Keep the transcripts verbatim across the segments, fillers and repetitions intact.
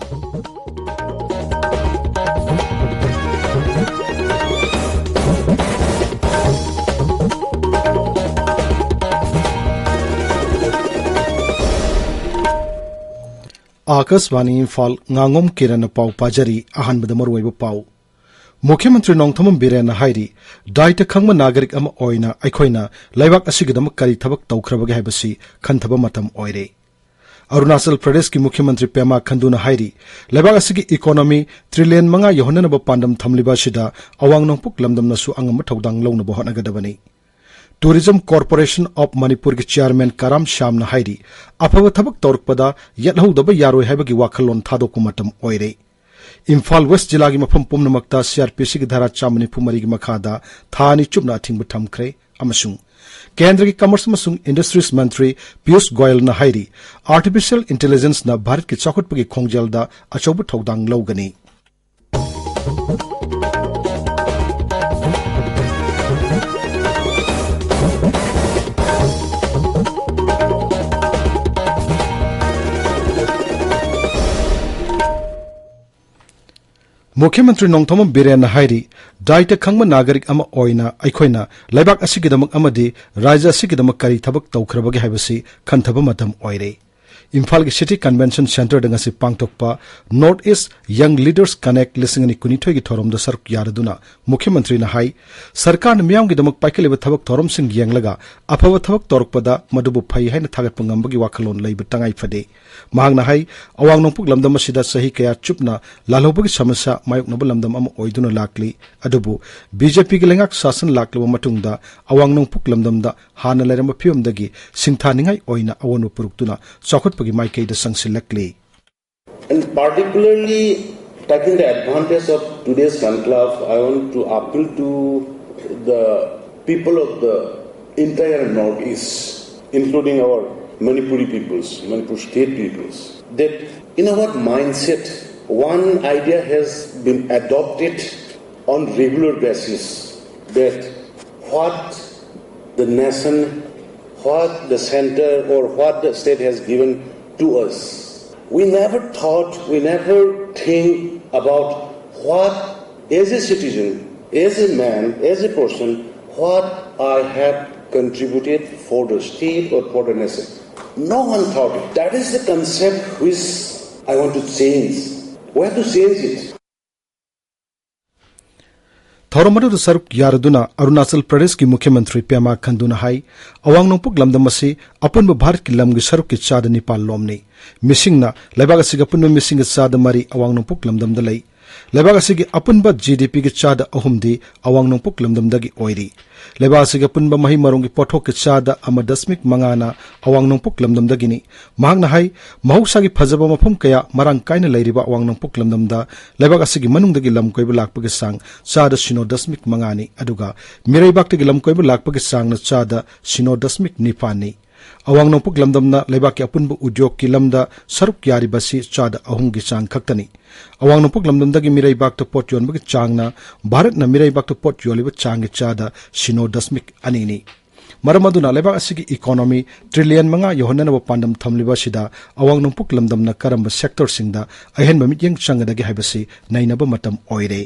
ꯑꯥꯀꯥꯁꯕꯥꯅꯤ ꯏꯝꯐꯥꯜ, ꯉꯥꯉꯣꯝ ꯀꯤꯔꯟꯅ ꯄꯥꯎ ꯄꯥꯖꯔꯤ꯫ ꯑꯍꯥꯟꯕꯗ ꯃꯔꯨꯑꯣꯏꯕ ꯄꯥꯎ꯫ ꯃꯨꯈ꯭ꯌ ꯃꯟꯇ꯭ꯔꯤ ꯅꯣꯡꯊꯣꯝꯕꯝ ꯕꯤꯔꯦꯟꯅ ꯍꯥꯏꯔꯤ, ꯗꯥꯏꯇ ꯈꯪꯕ ꯅꯥꯒꯔꯤꯛ ꯑꯃ ꯑꯣꯏꯅ ꯑꯩꯈꯣꯏꯅ ꯂꯩꯕꯥꯛ ꯑꯁꯤꯒꯤꯗꯃꯛ ꯀꯔꯤ ꯊꯕꯛ ꯇꯧꯈ꯭ꯔꯕꯒꯦ ꯍꯥꯏꯕꯁꯤ ꯈꯟꯊꯕ ꯃꯇꯝ ꯑꯣꯏꯔꯦ꯫ ꯑꯔꯨꯅꯥꯆꯜ ꯄ꯭ꯔꯗꯦꯁꯀꯤ ꯃꯨꯈ꯭ꯌ ꯃꯟꯇ꯭ꯔꯤ ꯄꯦꯃꯥ ꯈꯟꯗꯨꯅ ꯍꯥꯏꯔꯤ, ꯂꯩꯕꯥꯛ ꯑꯁꯤꯒꯤ ꯏꯀꯣꯅꯣꯃꯤ ꯇ꯭ꯔꯤꯂꯤꯌꯟ ꯃꯉꯥ ꯌꯧꯍꯟꯅꯅꯕ ꯄꯥꯟꯗꯝ ꯊꯝꯂꯤꯕ ꯑꯁꯤꯗ ꯑꯋꯥꯡ ꯅꯣꯡꯄꯣꯛ ꯂꯝꯗꯝꯅꯁꯨ ꯑꯉꯝꯕ ꯊꯧꯗꯥꯡ ꯂꯧꯅꯕ ꯍꯣꯠꯅꯒꯗꯕꯅꯤ꯫ Tourism Corporation of ꯃꯅꯤꯄꯨꯔꯒꯤ ꯆꯤꯌꯥꯔꯃꯦꯟ ꯀꯔꯥꯝ ꯁ꯭ꯌꯥꯝꯅ ꯍꯥꯏꯔꯤ, ꯑꯐꯕ ꯊꯕꯛ ꯇꯧꯔꯛꯄꯗ ꯌꯦꯠꯍꯧꯗꯕ ꯌꯥꯔꯣꯏ ꯍꯥꯏꯕꯒꯤ ꯋꯥꯈꯜꯂꯣꯟ ꯊꯥꯗꯣꯛꯄ ꯃꯇꯝ ꯑꯣꯏꯔꯦ꯫ ꯏꯝꯐꯥꯜ ꯋꯦꯁ ꯖꯤꯂꯥꯒꯤ ꯃꯐꯝ ꯄꯨꯝꯅꯃꯛꯇ ꯁꯤ ꯑꯥꯔ ꯄꯤ ꯁꯤꯒꯤ ꯙꯥꯔꯥ ꯆꯥꯝꯃ ꯅꯤꯐꯨ ꯃꯔꯤꯒꯤ ꯃꯈꯥꯗ ꯊꯥ ꯑꯅꯤ ꯆꯨꯞꯅ ꯑꯊꯤꯡꯕ ꯊꯝꯈ꯭ꯔꯦ꯫ ꯑꯃꯁꯨꯡ ꯀꯦꯟꯗ꯭ꯔꯒꯤ ꯀꯃꯔꯁ ꯑꯃꯁꯨꯡ ꯏꯟꯗꯁꯇ꯭ꯔꯤꯁ ꯃꯟꯇ꯭ꯔꯤ ꯄꯤꯌꯨꯁ ꯒꯣꯌꯜꯅ ꯍꯥꯏꯔꯤ, ꯑꯥꯔꯇꯤꯐꯤꯁꯤꯌꯦꯜ ꯏꯟꯇꯦꯂꯤꯖꯦꯟꯁꯅ ꯚꯥꯔꯠꯀꯤ ꯆꯥꯎꯈꯠꯄꯒꯤ ꯈꯣꯡꯖꯦꯜꯗ ꯑꯆꯧꯕ ꯊꯧꯗꯥꯡ ꯂꯧꯒꯅꯤ꯫ ꯃꯨꯈ꯭ꯌ ꯃꯟꯇ꯭ꯔꯤ ꯅꯣꯡꯊꯣꯝꯕꯝ ꯕꯤꯔꯦꯟꯅ ꯍꯥꯏꯔꯤ, ꯗꯥꯏꯇ ꯈꯪꯕ ꯅꯥꯒꯔꯤꯛ ꯑꯃ ꯑꯣꯏꯅ ꯑꯩꯈꯣꯏꯅ ꯂꯩꯕꯥꯛ ꯑꯁꯤꯒꯤꯗꯃꯛ ꯑꯃꯗꯤ ꯔꯥꯖ꯭ꯌ ꯑꯁꯤꯒꯤꯗꯃꯛ ꯀꯔꯤ ꯊꯕꯛ ꯇꯧꯈ꯭ꯔꯕꯒꯦ ꯍꯥꯏꯕꯁꯤ ꯈꯟꯊꯕ ꯃꯇꯝ ꯑꯣꯏꯔꯦ꯫ ꯏꯝꯐꯥꯜꯒꯤ ꯁꯤꯇꯤ ꯀꯟꯚꯦꯟꯁꯟ ꯁꯦꯟꯇꯔꯗ ꯉꯁꯤ ꯄꯥꯡꯊꯣꯛꯄ North East Young Leaders Connect ꯂꯤꯁꯤꯡ ꯑꯅꯤ ꯀꯨꯟꯅꯤꯊꯣꯏꯒꯤ ꯊꯧꯔꯝꯗ ꯁꯔꯨꯛ ꯌꯥꯔꯗꯨꯅ ꯃꯨꯈ꯭ꯌ ꯃꯟꯇ꯭ꯔꯤꯅ ꯍꯥꯏ, ꯁꯔꯀꯥꯔꯅ ꯃꯤꯌꯥꯝꯒꯤꯗꯃꯛ ꯄꯥꯏꯈꯠꯂꯤꯕ ꯊꯕꯛ ꯊꯧꯔꯝꯁꯤꯡ ꯌꯦꯡꯂꯒ ꯑꯐꯕ ꯊꯕꯛ ꯇꯧꯔꯛꯄꯗ ꯃꯗꯨꯕꯨ ꯐꯩ ꯍꯥꯏꯅ ꯊꯥꯒꯠꯄ ꯉꯝꯕꯒꯤ ꯋꯥꯈꯜꯂꯣꯟ ꯂꯩꯕ ꯇꯉꯥꯏ ꯐꯗꯦ꯫ ꯃꯍꯥꯛꯅ ꯍꯥꯏ, ꯑꯋꯥꯡ ꯅꯣꯡꯄꯣꯛ ꯂꯝꯗꯝ ꯑꯁꯤꯗ ꯆꯍꯤ ꯀꯌꯥ ꯆꯨꯞꯅ ꯂꯥꯜꯍꯧꯕꯒꯤ ꯁꯃꯁ꯭ꯌꯥ ꯃꯥꯌꯣꯛꯅꯕ ꯂꯝꯗꯝ ꯑꯃ ꯑꯣꯏꯗꯨꯅ ꯂꯥꯛꯂꯤ꯫ ꯑꯗꯨꯕꯨ ꯕꯤ ꯖꯦ ꯄꯤꯒꯤ ꯂꯩꯉꯥꯛ ꯁꯥꯁꯟ ꯂꯥꯛꯂꯕ ꯃꯇꯨꯡꯗ ꯑꯋꯥꯡ ꯅꯣꯡꯄꯣꯛ ꯂꯝꯗꯝꯗ ꯍꯥꯟꯅ ꯂꯩꯔꯝꯕ ꯐꯤꯕꯝꯗꯒꯤ ꯁꯤꯡꯊꯥꯅꯤꯡꯉꯥꯏ ꯑꯣꯏꯅ ꯑꯑꯣꯟꯕ ꯄꯨꯔꯛꯇꯨꯅ ꯆꯥꯎꯈꯠꯄꯒꯤ ꯃꯥꯏꯀꯩꯗ ꯆꯪꯁꯤꯜꯂꯛꯂꯤ꯫ And particularly taking the advantage of today's conclave, I want to appeal to the people of the entire Northeast, including our Manipuri peoples, Manipur state peoples, that in our mindset, one idea has been adopted on regular basis, that what the nation, what the center or what the state has given to us, We never thought, we never think about what, as a citizen, as a man, as a person, what I have contributed for the state or for the nation. No one thought it. That is the concept which I want to change. We have to change it. ꯊꯧꯔꯝ ꯑꯗꯨꯗ ꯁꯔꯨꯛ ꯌꯥꯔꯗꯨꯅ ꯑꯔꯨꯅꯥꯆꯜ ꯄ꯭ꯔꯗꯦꯁꯀꯤ ꯃꯨꯈ꯭ꯌ ꯃꯟꯇ꯭ꯔꯤ ꯄꯦꯃꯥ ꯈꯟꯗꯨꯅ ꯍꯥꯏ, ꯑꯋꯥꯡ ꯅꯣꯡꯄꯣꯛ ꯂꯝꯗꯝ ꯑꯁꯤ ꯑꯄꯨꯟꯕ ꯚꯥꯔꯠꯀꯤ ꯂꯝꯒꯤ ꯁꯔꯨꯛꯀꯤ ꯆꯥꯗ ꯅꯤꯄꯥꯜ ꯂꯣꯝꯅꯤ꯫ ꯃꯤꯁꯤꯡꯅ ꯂꯩꯕꯥꯛ ꯑꯁꯤꯒꯤ ꯑꯄꯨꯟꯕ ꯃꯤꯁꯤꯡꯒꯤ ꯆꯥꯗ ꯃꯔꯤ ꯑꯋꯥꯡ ꯅꯣꯡꯄꯣꯛ ꯂꯝꯗꯝꯗ ꯂꯩ꯫ ꯂꯩꯕꯥꯛ ꯑꯁꯤꯒꯤ ꯑꯄꯨꯟꯕ ꯖꯤ ꯗꯤ ꯄꯤꯒꯤ ꯆꯥꯗ ꯑꯍꯨꯝꯗꯤ ꯑꯋꯥꯡ ꯅꯣꯡꯄꯣꯛ ꯂꯝꯗꯝꯗꯒꯤ ꯑꯣꯏꯔꯤ꯫ ꯂꯩꯕꯥꯛ ꯑꯁꯤꯒꯤ ꯑꯄꯨꯟꯕ ꯃꯍꯩ ꯃꯔꯣꯡꯒꯤ ꯄꯣꯠꯊꯣꯛꯀꯤ ꯆꯥꯗ ꯑꯃ ꯗꯁꯃꯤꯛ ꯃꯉꯥꯅ ꯑꯋꯥꯡ ꯅꯣꯡꯄꯣꯛ ꯂꯝꯗꯝꯗꯒꯤꯅꯤ꯫ ꯃꯍꯥꯛꯅ ꯍꯥꯏ, ꯃꯍꯧꯁꯥꯒꯤ ꯐꯖꯕ ꯃꯐꯝ ꯀꯌꯥ ꯃꯔꯥꯡ ꯀꯥꯏꯅ ꯂꯩꯔꯤꯕ ꯑꯋꯥꯡ ꯅꯣꯡꯄꯣꯛ ꯂꯝꯗꯝꯗ ꯂꯩꯕꯥꯛ ꯑꯁꯤꯒꯤ ꯃꯅꯨꯡꯗꯒꯤ ꯂꯝ ꯀꯣꯏꯕ ꯂꯥꯛꯄꯒꯤ ꯆꯥꯡ ꯆꯥꯗ ꯁꯤꯅꯣ ꯗꯁꯃꯤꯛ ꯃꯉꯥꯅꯤ, ꯑꯗꯨꯒ ꯃꯤꯔꯩꯕꯥꯛꯇꯒꯤ ꯂꯝ ꯀꯣꯏꯕ ꯂꯥꯛꯄꯒꯤ ꯆꯥꯡꯅ ꯆꯥꯗ ꯁꯤꯅꯣ ꯗꯁꯃꯤꯛ ꯅꯤꯄꯥꯟꯅꯤ꯫ ꯑꯋꯥꯡ ꯅꯣꯡꯄꯣꯛ ꯂꯝꯗꯝꯅ ꯂꯩꯕꯥꯛꯀꯤ ꯑꯄꯨꯟꯕ ꯎꯗ꯭ꯌꯣꯒꯀꯤ ꯂꯝꯗ ꯁꯔꯨꯛ ꯌꯥꯔꯤꯕꯁꯤ ꯆꯥꯗ ꯑꯍꯨꯝꯒꯤ ꯆꯥꯡ ꯈꯛꯇꯅꯤ꯫ ꯑꯋꯥꯡ ꯅꯣꯡꯄꯣꯛ ꯂꯝꯗꯝꯗꯒꯤ ꯃꯤꯔꯩꯕꯥꯛꯇ ꯄꯣꯠ ꯌꯣꯟꯕꯒꯤ ꯆꯥꯡꯅ ꯚꯥꯔꯠꯅ ꯃꯤꯔꯩꯕꯥꯛꯇ ꯄꯣꯠ ꯌꯣꯜꯂꯤꯕ ꯆꯥꯡꯒꯤ ꯆꯥꯗ ꯁꯤꯅꯣ ꯗꯁꯃꯤꯛ ꯑꯅꯤꯅꯤ꯫ ꯃꯔꯝ ꯑꯗꯨꯅ ꯂꯩꯕꯥꯛ ꯑꯁꯤꯒꯤ ꯏꯀꯣꯅꯣꯃꯤ ꯇ꯭ꯔꯤꯂꯤꯌꯟ ꯃꯉꯥ ꯌꯧꯍꯟꯅꯅꯕ ꯄꯥꯟꯗꯝ ꯊꯝꯂꯤꯕ ꯑꯁꯤꯗ ꯑꯋꯥꯡ ꯅꯣꯡꯄꯣꯛ ꯂꯝꯗꯝꯅ ꯀꯔꯝꯕ ꯁꯦꯛꯇꯔꯁꯤꯡꯗ ꯑꯍꯦꯟꯕ ꯃꯤꯠꯌꯦꯡ ꯆꯪꯒꯗꯒꯦ ꯍꯥꯏꯕꯁꯤ ꯅꯩꯅꯕ ꯃꯇꯝ ꯑꯣꯏꯔꯦ꯫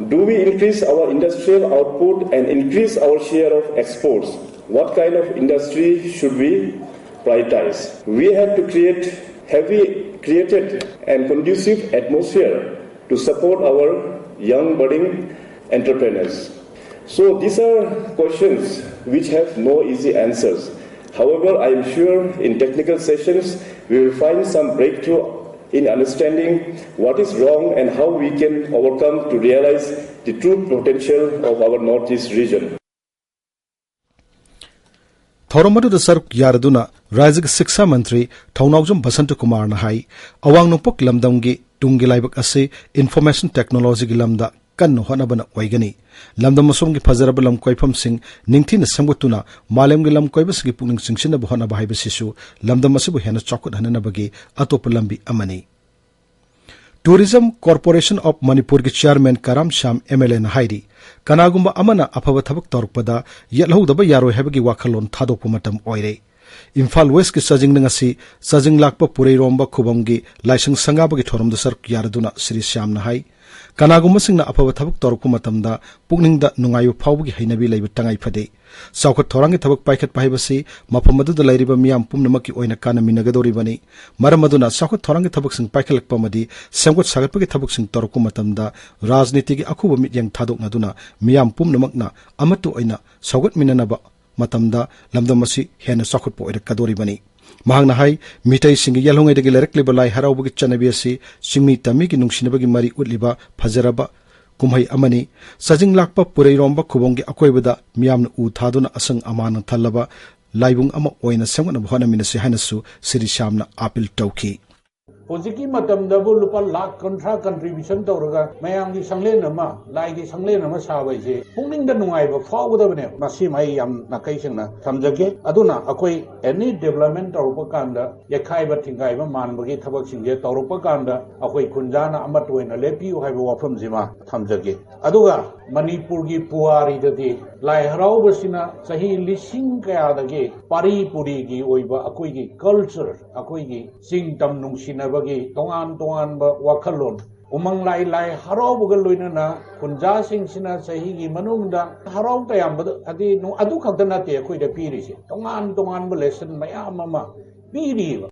Do we increase our industrial output and increase our share of exports? What kind of industry should we prioritize? We have to create, have we created an conducive atmosphere to support our young budding entrepreneurs? So these are questions which have no easy answers. However, I am sure in technical sessions we will find some breakthrough in understanding what is wrong and how we can overcome to realize the true potential of our Northeast region. ꯊꯧꯔꯝ ꯑꯗꯨꯗ ꯁꯔꯨꯛ ꯌꯥꯔꯗꯨꯅ ꯔꯥꯖ꯭ꯌꯒꯤ ꯁꯤꯛꯁꯥ ꯃꯟꯇ꯭ꯔꯤ ꯊꯧꯅꯥꯎꯖꯝ ꯕꯁꯟꯇ ꯀꯨꯃꯥꯔꯅ ꯍꯥꯏ, ꯑꯋꯥꯡ ꯅꯣꯡꯄꯣꯛ ꯂꯝꯗꯝꯒꯤ ꯇꯨꯡꯒꯤ ꯂꯥꯏꯕꯛ ꯑꯁꯤ ꯏꯟꯐꯣꯔꯃꯦꯁꯟ ꯇꯦꯛꯅꯣꯂꯣꯖꯤꯒꯤ ꯂꯝꯗ ꯀꯟꯅ ꯍꯣꯠꯅꯕꯅ ꯑꯣꯏꯒꯅꯤ꯫ ꯂꯝꯗꯝ ꯑꯁꯣꯝꯒꯤ ꯐꯖꯔꯕ ꯂꯝ ꯀꯣꯏꯐꯝꯁꯤꯡ ꯅꯤꯡꯊꯤꯅ ꯁꯦꯝꯒꯠꯇꯨꯅ ꯃꯥꯂꯦꯝꯒꯤ ꯂꯝ ꯀꯣꯏꯕꯁꯤꯡꯒꯤ ꯄꯨꯛꯅꯤꯡ ꯆꯤꯡꯁꯤꯟꯅꯕ ꯍꯣꯠꯅꯕ ꯍꯥꯏꯕꯁꯤꯁꯨ ꯂꯝꯗꯝ ꯑꯁꯤꯕꯨ ꯍꯦꯟꯅ ꯆꯥꯎꯈꯠꯍꯟꯅꯕꯒꯤ ꯑꯇꯣꯞꯄ ꯂꯝꯕꯤ ꯑꯃꯅꯤ꯫ Tourism Corporation of Manipurꯒꯤ chairman Karam Shyam M L ꯑꯦꯅ ꯍꯥꯏꯔꯤ, ꯀꯅꯥꯒꯨꯝꯕ ꯑꯃꯅ ꯑꯐꯕ ꯊꯕꯛ ꯇꯧꯔꯛꯄꯗ ꯌꯦꯠꯍꯧꯗꯕ ꯌꯥꯔꯣꯏ ꯍꯥꯏꯕꯒꯤ ꯋꯥꯈꯜꯂꯣꯟ ꯊꯥꯗꯣꯛꯄ ꯃꯇꯝ ꯑꯣꯏꯔꯦ꯫ ꯏꯝꯐꯥꯜ ꯋꯦꯁꯀꯤ ꯆꯥꯖꯤꯡꯗ ꯉꯁꯤ ꯆꯥꯖꯤꯡ ꯂꯥꯛꯄ ꯄꯨꯔꯩꯔꯣꯝꯕ ꯈꯨꯕꯝꯒꯤ ꯂꯥꯏꯁꯪ ꯁꯪꯒꯥꯕꯒꯤ ꯊꯧꯔꯝꯗ ꯁꯔꯨꯛ ꯌꯥꯔꯗꯨꯅ ꯁ꯭ꯔꯤ ꯁ꯭ꯌꯥꯝꯅ ꯍꯥꯏ, ꯀꯅꯥꯒꯨꯝꯕꯁꯤꯡꯅ ꯑꯐꯕ ꯊꯕꯛ ꯇꯧꯔꯛꯄ ꯃꯇꯝꯗ ꯄꯨꯛꯅꯤꯡꯗ ꯅꯨꯡꯉꯥꯏꯕ ꯐꯥꯎꯕꯒꯤ ꯍꯩꯅꯕꯤ ꯂꯩꯕ ꯇꯉꯥꯏ ꯐꯗꯦ꯫ ꯆꯥꯎꯈꯠ ꯊꯧꯔꯥꯡꯒꯤ ꯊꯕꯛ ꯄꯥꯏꯈꯠꯄ ꯍꯥꯏꯕꯁꯤ ꯃꯐꯝ ꯑꯗꯨꯗ ꯂꯩꯔꯤꯕ ꯃꯤꯌꯥꯝ ꯄꯨꯝꯅꯃꯛꯀꯤ ꯑꯣꯏꯅ ꯀꯥꯟꯅꯃꯤꯟꯅꯒꯗꯧꯔꯤꯕꯅꯤ꯫ ꯃꯔꯝ ꯑꯗꯨꯅ ꯆꯥꯎꯈꯠ ꯊꯧꯔꯥꯡꯒꯤ ꯊꯕꯛꯁꯤꯡ ꯄꯥꯏꯈꯠꯂꯛꯄ ꯑꯃꯗꯤ ꯁꯦꯝꯒꯠ ꯁꯥꯒꯠꯄꯒꯤ ꯊꯕꯛꯁꯤꯡ ꯇꯧꯔꯛꯄ ꯃꯇꯝꯗ ꯔꯥꯖꯅꯤꯇꯤꯒꯤ ꯑꯈꯨꯕ ꯃꯤꯠꯌꯦꯡ ꯊꯥꯗꯣꯛꯅꯗꯨꯅ ꯃꯤꯌꯥꯝ ꯄꯨꯝꯅꯃꯛꯅ ꯑꯃꯠꯇ ꯑꯣꯏꯅ ꯁꯧꯒꯠꯃꯤꯟꯅꯅꯕ ꯃꯇꯝꯗ ꯂꯝꯗꯝ ꯑꯁꯤ ꯍꯦꯟꯅ ꯆꯥꯎꯈꯠꯄ ꯑꯣꯏꯔꯛꯀꯗꯧꯔꯤꯕꯅꯤ꯫ ꯃꯍꯥꯛꯅ ꯍꯥꯏ, ꯃꯤꯇꯩꯁꯤꯡꯒꯤ ꯌꯦꯜꯍꯧꯉꯩꯗꯒꯤ ꯂꯩꯔꯛꯂꯤꯕ ꯂꯥꯏ ꯍꯔꯥꯎꯕꯒꯤ ꯆꯠꯅꯕꯤ ꯑꯁꯤ ꯆꯤꯡꯃꯤ ꯇꯝꯃꯤꯒꯤ ꯅꯨꯡꯁꯤꯅꯕꯒꯤ ꯃꯔꯤ ꯎꯠꯂꯤꯕ ꯐꯖꯔꯕ ꯀꯨꯝꯍꯩ ꯑꯃꯅꯤ꯫ ꯆꯥꯖꯤꯡ ꯂꯥꯛꯄ ꯄꯨꯔꯩꯔꯣꯝꯕ ꯈꯨꯕꯝꯒꯤ ꯑꯀꯣꯏꯕꯗ ꯃꯤꯌꯥꯝꯅ ꯎ ꯊꯥꯗꯨꯅ ꯑꯁꯪ ꯑꯃꯥꯟꯅ ꯊꯜꯂꯕ ꯂꯥꯏꯕꯨꯡ ꯑꯃ ꯑꯣꯏꯅ ꯁꯦꯝꯒꯠꯅꯕ ꯍꯣꯠꯅꯃꯤꯟꯅꯁꯤ ꯍꯥꯏꯅꯁꯨ ꯁ꯭ꯔꯤ ꯁ꯭ꯌꯥꯝꯅ ꯑꯥꯄꯤꯜ ꯇꯧꯈꯤ꯫ ꯍꯧꯖꯤꯛꯀꯤ ꯃꯇꯝꯗꯕꯨ ꯂꯨꯄꯥ ꯂꯥꯈ ꯀꯨꯟꯊ꯭ꯔꯥ contribution ꯇꯧꯔꯒ ꯃꯌꯥꯝꯒꯤ ꯁꯪꯂꯦꯟ ꯑꯃ, ꯂꯥꯏꯒꯤ ꯁꯪꯂꯦꯟ ꯑꯃ ꯁꯥꯕ ꯍꯥꯏꯁꯦ ꯄꯨꯛꯅꯤꯡꯗ ꯅꯨꯡꯉꯥꯏꯕ ꯐꯥꯎꯒꯗꯕꯅꯦ꯫ ꯃꯁꯤꯃ ꯑꯩ ꯌꯥꯝ ꯅꯥꯈꯩ ꯁꯦꯡꯅ ꯊꯝꯖꯒꯦ꯫ ꯑꯗꯨꯅ ꯑꯩꯈꯣꯏ any development ꯇꯧꯔꯛꯄ ꯀꯥꯟꯗ ꯌꯩꯈꯥꯏꯕ ꯊꯤꯡꯒꯥꯏꯕ ꯃꯥꯟꯕꯒꯤ ꯊꯕꯛꯁꯤꯡꯁꯦ ꯇꯧꯔꯛꯄ ꯀꯥꯟꯗ ꯑꯩꯈꯣꯏ ꯈꯨꯟꯖꯥꯅ ꯑꯃꯠꯇ ꯑꯣꯏꯅ ꯂꯦꯞꯄꯤꯌꯨ ꯍꯥꯏꯕ ꯋꯥꯐꯝꯁꯤꯃ ꯊꯝꯖꯒꯦ꯫ ꯑꯗꯨꯒ ꯃꯅꯤꯄꯨꯔꯒꯤ ꯄꯨꯋꯥꯔꯤꯗꯗꯤ ꯂꯥꯏ ꯍꯔꯥꯎꯕꯁꯤꯅ ꯆꯍꯤ ꯂꯤꯁꯤꯡ ꯀꯌꯥꯗꯒꯤ ꯄꯥꯔꯤ ꯄꯨꯔꯤꯒꯤ ꯑꯣꯏꯕ ꯑꯩꯈꯣꯏꯒꯤ culture, ꯑꯩꯈꯣꯏꯒꯤ ꯆꯤꯡ ꯇꯝ ꯅꯨꯡꯁꯤꯅꯕꯒꯤ ꯇꯣꯉꯥꯟ ꯇꯣꯉꯥꯟꯕ ꯋꯥꯈꯜꯂꯣꯟ, ꯎꯃꯪ ꯂꯥꯏ, ꯂꯥꯏ ꯍꯔꯥꯎꯕꯒ ꯂꯣꯏꯅꯅ ꯈꯨꯟꯖꯥꯁꯤꯡꯁꯤꯅ ꯆꯍꯤꯒꯤ ꯃꯅꯨꯡꯗ ꯍꯔꯥꯎ ꯇꯌꯥꯝꯕꯗ, ꯍꯥꯏꯗꯤ, ꯅꯨ-, ꯑꯗꯨ ꯈꯛꯇ ꯅꯠꯇꯦ ꯑꯩꯈꯣꯏꯗ ꯄꯤꯔꯤꯁꯦ, ꯇꯣꯉꯥꯟ ꯇꯣꯉꯥꯟꯕ lesson ꯃꯌꯥꯝ ꯑꯃ ꯄꯤꯔꯤꯕ꯫